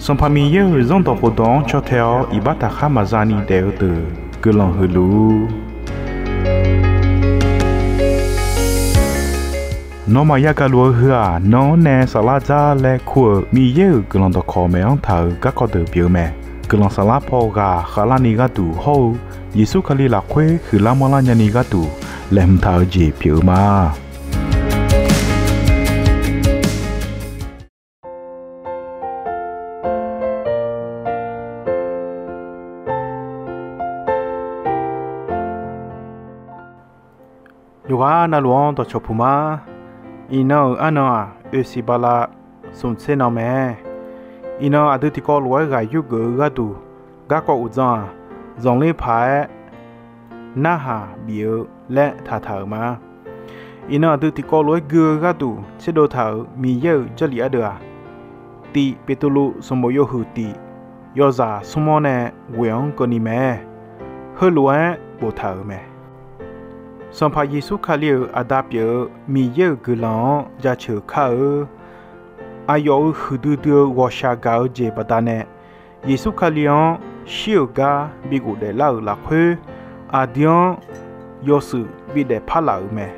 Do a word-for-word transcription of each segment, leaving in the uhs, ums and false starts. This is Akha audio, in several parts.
Sanqpaq Miqyaer-euq Zanrdawq khofdawq-anr caw tae-awr iqbax taqkhar maqza ni daef-eu deuq guiqlanq huiq luf-ur. Nawmaf yagaq luf-eu heu-aq, nan-anr nae saflar dzar laer kur-euq Miqyaer-euq guiqlanq dawqkawq maeq-anr taq-euq garkawv deuq pyeuf-eu mae. Guiqlanq saflar paw ghaq khavlarni gharduq hawr-eu Yeqsur Kali lafkhoer huiqlar manrlar nyani gharduq laeqhmq taq-eu jeq pyeuf-eu ma. Yawqghaq navluf-anr dawqcawq puq ma. Iqnan-euq arnan-aq, oeqsiq bala smq tser nan mae. Iqnan aqdui tiqkawv lof-aer ghaq yurgeuf-eu gharduq, garkawv uqdzan-aq, zanqler paq-aer narhaq bif-eu laer taqtaq-euq ma. Iqnan aqdui tiqkawv lof-aer gui-eu gharduq tserdov taq-euq Miqyaer-euq Jarlif ardeuv-aq, Tiv Beqtuvluv sanqbof yawhuiq tif yawzaq smr-awr nae ghoeq-anr keuvni mae. Heulof-aer boftaq-euq mae. Sanqpaq Yeqsur Kali-euq Aqda pyeuf-eu Miqyaer-euq guiqlanq-anr jaceuq kar-eu. Aqyawf-euq huiqdui dui-eu ghawqshaq gaq-eu jeq baqdanae, Yeqsur Kali-anr shir-euq gar bi ghofdaef lar-euq lafkhoer, aqdui-anr yawshuif bidaef par laf-euq mae.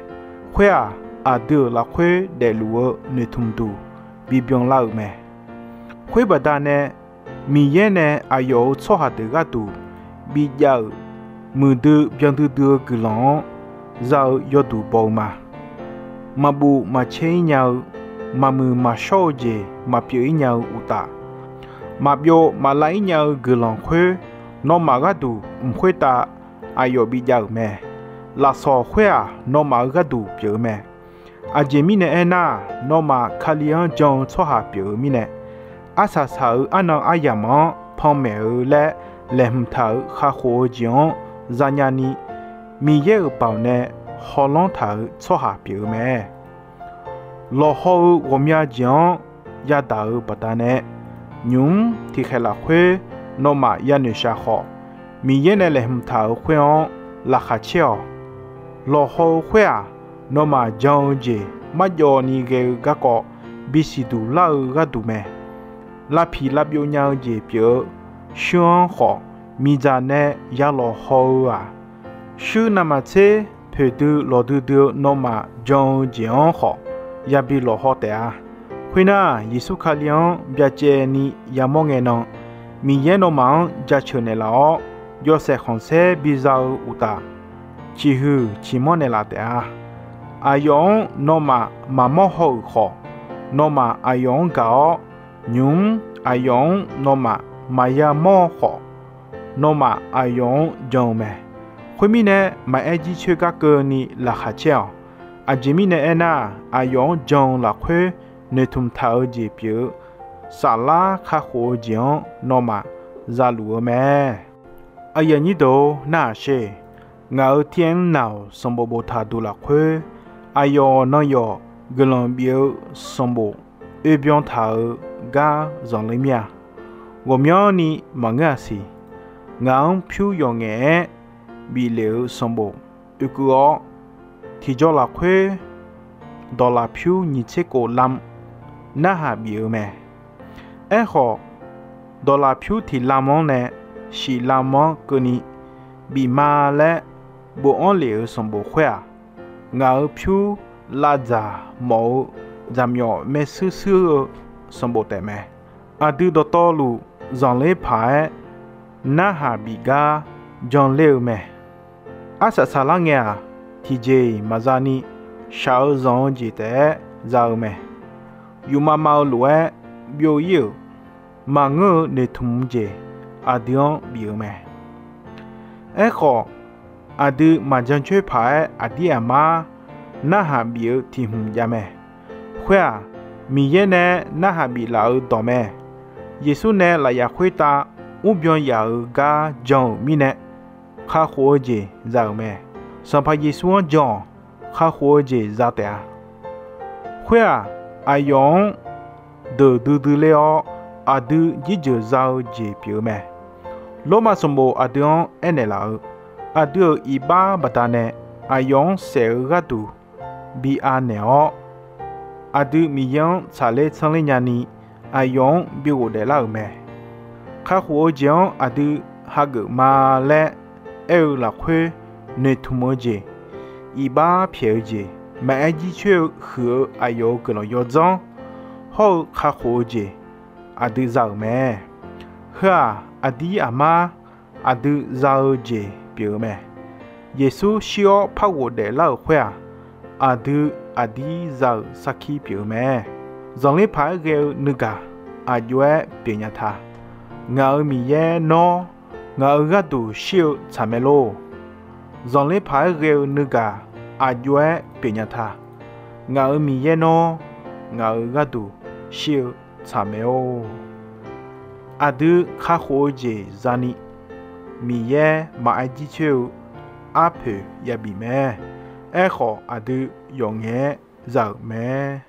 Khoer-aq, aqdui-euq lafkhoer daefluf-eu noeqtmq duq bibyan lar-euq mae. Khoer baqdanae, Miqyaer nae aqyawf-euq tsawrhaq deuq gharduq bijav-euq muiqdui byandui dui-eu guiqlanq-anr za-eu yawduq baw-eu ma. Maqbuf maqcaer-ir nya-eu, maqmuiq maqshawr-eu jeq maqpyeuf-ir nya-eu uqtaf, maqbyov maqlav-ir nya-eu guiqlanq khoer, nawmaf gharduq mq khoertav aqyawf bijav-euq mae. Lafsawq khoer-aq, nawmaf-euq gharduq pyeuf-eu mae. Aqjeq mirnae aernar, nawmaf Kali-anr jan-eu tsawrhaq pyeuf-eu mirnae, arsaq saq-euq arnan aryamq-anr panmaeq-eu laer laeqhmq taq-euq kakhof-eu jeq-anr zanya ni, Miqyaer-euq baoq nae hawlanr taq-euq tsawrhaq pyeuf-eu mae. Lawqhaw-eu ghawqmya jeq-anr yadaq-euq baqdanae, nymq-mr tiqkhaeq lafkhoer nawmaf yanoeq shaq khawf, Miqyaer nae laeqhmq taq-euq khoer-anr laqkhaq caer-awq. Lawqhaw-eu khoer-aq, nawmaf jan-eu jeq marjawv ni ghae-eu garkawv bisiq duq lar-eu gharduq mae. Lavpiq lavbyov nya-eu jeq pyeuf-eu shuir-anr khawf, miqdzaq nae ya lawqhaw-eu-aq, shuir navmaqtser poeqdui lawqdui dui-eu nawmaf jan-eu jeq-anr khawf, yabi lawqhaw taef-a. Khoernar, Yeqsur Kali-anr byacaevni yamawr ngae nan, Miqyaer nawmaf-anr jaceuq naeqlaf-awr, yawshaef khanqsaer biza-eu uqtaf, ciqhuiq ciqmanr naeqlaf taef-a. Aqyawf-anr nawmaf maqmawr haw-euq khawf, nawmaf aqyawf-anr gaq-awr, nymq-mr aqyawf-anr nawmaf maqya mawr khawf, nawmaf aqyawf-anr jan-eu mae. Khoermirnae, maqaer jircoer gar keuvni laqkhaq caer-awq. Aqjeq mirnae aernar, aqyawf-anr jan-eu lafkhoer noeqtmq taq-eu jeq pyeuf-eu, saflar kakhof-eu jeq-anr nawmaf za luf-eu mae. Aqyuif aqnyir deuq-or, narhaq sher. Ngaq-euq tir-anr naq-awq sanqbof boftaq duq lafkhoer, aqyawf nan yawf guiqlanq bif-eu sanqbof oe byan taq-eu gar zanqler mir-a. Ghawqmyanrni maqngeur-a siq. Ngaq-anr pyur yawqngaef-aer bif lef-eu sanqbof oekeuv-awr, tiqjaw lafkhoer dawqlaq pyur nyiq tser kof lam narhaq bif-eu mae. Aerkhawf, dawqlaq pyur tiq lam-anr nae shif lam-anr keuvni bif ma laer bofanr lef-eu sanqbof khoer-aq, ngaq-euq pyur lavdzaq mawf-eu dzaqmyawf maershuir shuir-eu sanqbof taef mae. Aqdui dawqtawvluf zanqler paq-aer narhaq bif gar janler-eu mae. Arsaq saqlar ngae-aq, tiqjeq-iq maqza ni shaq-eu zanq-eu jeq taef-aer za-eu mae. Yufmav mav-eu lof-aer byov-ir-euq maqngeur-eu noeqtmq jeq aqdui-anr bif-eu mae. Aerkhawf, aqdui maqjan coer paq-aer aqdir aqmar narhaq bif-eu tiq hmq jav mae. Khoer-aq, Miqyaer nae narhaq biflaf-eu dawq mae. Yeqsur nae lafyaf khoertav mrbyan yaf-euq gar jan-euq mirnae, kakhof-eu jeq za-euq mae. Sanqpaq Yeqsur-anr jan-awq. Kakhof-eu jeq za taef-a. Khoer-aq, aqyawf-anr deuq duidui ler-awr, aqdui jirjeuq za-eu jeq pyeuf-eu mae. Lormav sanqbof aqdui-anr aernaeq laf-eu, aqdui-euq iqbax baqdanae aqyawf-anr saef-eu gharduq bi anaeq-awr, aqdui Miqyaer-anr tsaqler tsanr ler nyani, aqyawf-anr bi ghofdaef lar-euq mae. Kakhof-eu jeq-anr aqdui hageuf ma laer aer-eu lafkhoer, noeqtmq-eu jeq, iqbax pyaeq-eu jeq, maqaer jircoer-eu huiq-eu aqyawf-euq guiqlanq yawdzanr hawr-eu kakhof-eu jeq aqdui za-euq mae. Heu-aq, aqdir aqmar aqdui za-eu jeq pyeuf-eu mae. Yeqsur shir-awr par ghofdaef lar-euq khoer-aq, aqdui aqdir za-euq sarkir pyeuf-eu mae. Zanqler paq-aer ghae-eu nuigaq aqjox-aer pyeufnya ta. Ngaq-euq Miqyaer nawr ngaq-euq gharduq shir-eu tsaq mae lor. Zanqler paq-aer ghae-eu nuigaq aqjox-aer pyeufnya ta. Ngaq-euq Miqyaer nawr ngaq-euq gharduq shir-eu tsaq mae-or. Aqdui kakhof-eu jeq zani Miqyaer maqaer jircoer-eu arpoeq yabif mae. Aerkhawf, aqdui yawf ngaef-aer za-euq mae.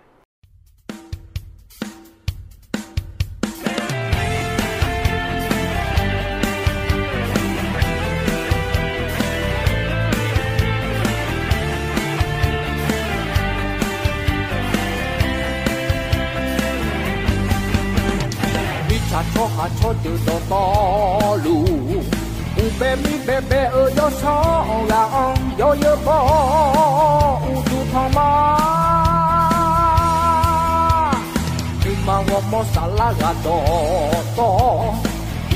Mirtsaq tsawrhaq tsawrdeuq dawqtawvluf, uqbae mir baebae-eu yawsanr ghaq-anr yawzeu baw-awr uqduq tanq ma. Nuima ghawrmawr saflar ghaq dawqtawv,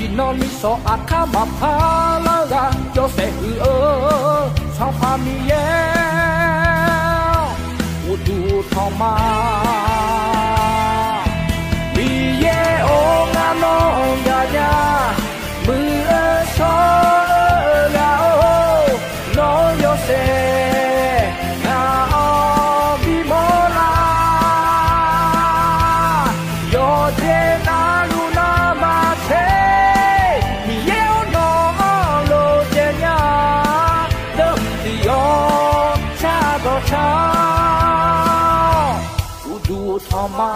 iqnan nisawq aqkar maqpar lar ghaq yawshaef huiq-eu Sanqpaq Miqyaer-awr, uqduq tanq ma. Miqyaer-or, ngar nawr gaqnya, muiq-eu shawr-eu ghaq-or, nawq-eu yawshaef ngaq-anr bimawr lar. Yawqjeq navluf navmaqtser, Miqyaer-or, nawq-anr lof jaev nya, deuq tiq yawq shar dawq shar-awr, uqduq tanq ma.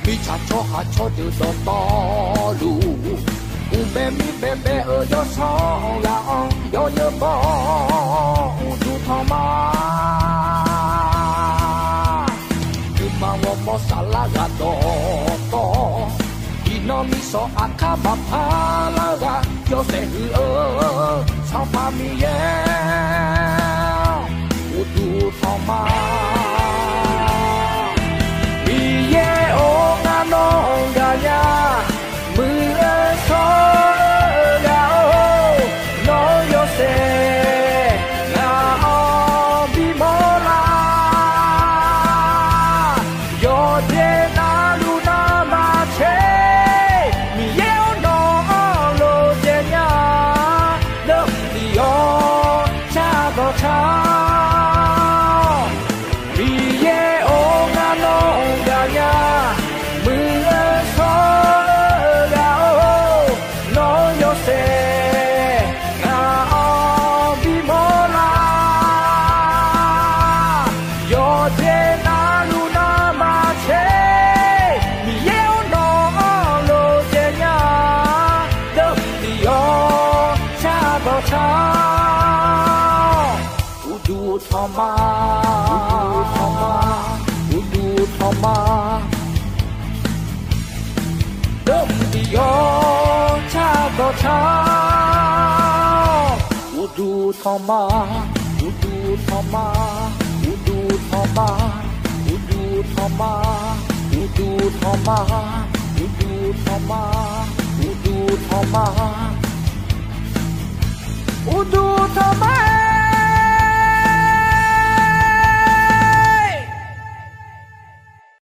Mirtsaq tsawrhaq tsawrdeuq dawqtawvluf, uqbae mir baebae-eu yawsanr ghaq-anr yawzeu baw-awr uqduq tanq ma. Nuima ghawrmawr saflar ghaq dawqtawv, iqnan nisawq aqkar maqpar lar ghaq yawshaef huiq-eu Sanqpaq Miqyaer-awr, uqduq tanq ma. Miqyaer-or, ngar nawr gaqnya, muiq-eu shawr-eu ghaq-or, nawq-eu yawshaef ngaq-anr bimawr lar. Yawqjeq navluf navmaqtser, Miqyaer-or, nawq-anr lof jaev nya, deuq tiq yawq shar dawq shar-awr, Miqyaer-or, ngar nawr gaqnya, muiq-eu shawr-eu ghaq-or, nawq-eu yawshaef ngaq-anr bimawr lar. Yawqjeq navluf navmaqtser, Miqyaer-or, nawq-anr lof jaev nya, deuq tiq yawq shar dawq shar-awr, uqduq tanq ma, uqduq tanq ma, uqduq tanq ma. Deuq tiq yawq shar dawq shar-awr, uqduq tanq ma, uqduq tanq ma, uqduq tanq ma, uqduq tanq ma, uqduq tanq ma, uqduq tanq ma, uqduq tanq ma, uqduq tanq ma.